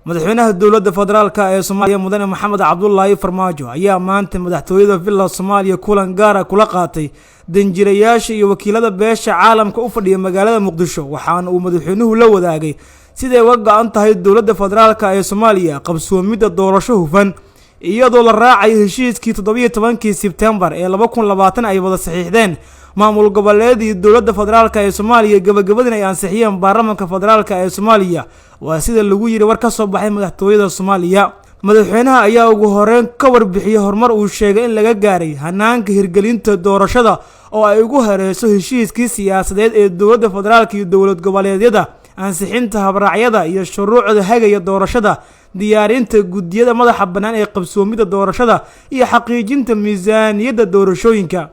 Madaxweynaha Dowladda Federaalka ee Soomaaliya, Mudane Maxamed Cabdulaahi Farmaajo, ayaa maanta madaxtooyada Villa Soomaaliya kulan gaara kula qaatay danjirayaasha iyo wakiilada beesha caalamka u fadhiya magaalada Muqdisho. Waxaana uu madaxweynuhu la wadaagay siday uga go-an tahay Dowladda Federaalka ee Soomaaliya qabsoomidda doorasho hufan, iyadoo la raacayo heshiiskii 17-kii Sebtembar ee 2020 ay wada saxiixdeen maamul goboleedii Dowladda Federaalka ee Soomaaliya, gabagabadin ay ansixiyeen baarlamanka federaalka ee Soomaaliya. Waa sida lagu yidhi war ka soo baxay madaxtooyada Soomaaliya. Madaxweynaha ayaa ugu horeyn ka warbixiyey horumar uu sheegay in laga gaaray hanaanka hirgelinta doorashada, oo ay ugu horeyso heshiiskii siyaasadeed ee Dowladda Federaalka iyo dowlad goboleedyada, ansixinta habraacyada iyo shuruucda hagaya doorashada, diyaarinta guddiyada madaxa bannaan ee qabsoomidda doorashada iyo xaqiijinta miisaaniyadda doorashooyinka.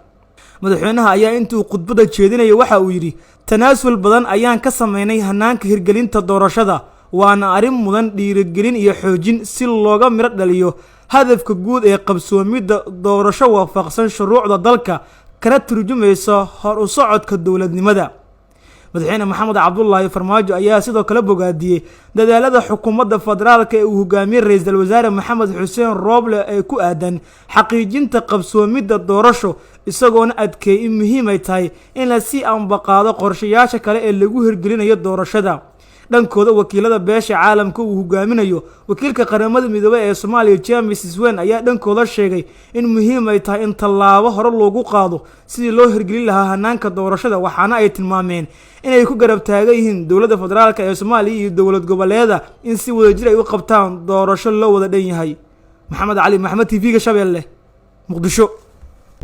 Madaxweynaha ayaa intuu khudbadda jeedinaya waxa uu yidhi: "Tanaasul badan ayaan ka sameynay hanaanka hirgelinta doorashada, waana arrin mudan dhiirigelin iyo xoojin si looga midho dhaliyo hadafka guud ee qabsoomidda doorasho waafaqsan shuruucda dalka, kana turjumaysa hor u socodka dowladnimada." Madaxweyne Maxamed Cabdulaahi Farmaajo ayaa sidoo kale bogaadiyey dadaalada xukuumadda federaalka ee uu hogaamiyey Ra-iisul Wasaare Maxamed Xuseen Rooble ee ku aadan xaqiijinta qabsoomidda doorasho, isagoona adkeeyey in muhiim ay tahay in la sii ambaqaado qorshayaasha kale ee lagu hirgelinayo doorashada. Dhankooda, wakiilada beesha caalamka uu hogaaminayo wakiilka Qaramada Midoobey ee Soomaaliya, James Swan, ayaa dhankooda sheegay in muhiim ay tahay in tallaabo hore loogu qaado sidii loo hirgelin lahaa hanaanka doorashada, waxaana ay tilmaameen inay ku garab taagan yihiin Dowladda Federaalka ee Soomaaliya iyo dowlad goboleeda in si wadajir ay u qabtaan doorasho loo wada dhan yahay. Maxamed Cali Maxamed, TV-ga Shabeelle, Muqdisho.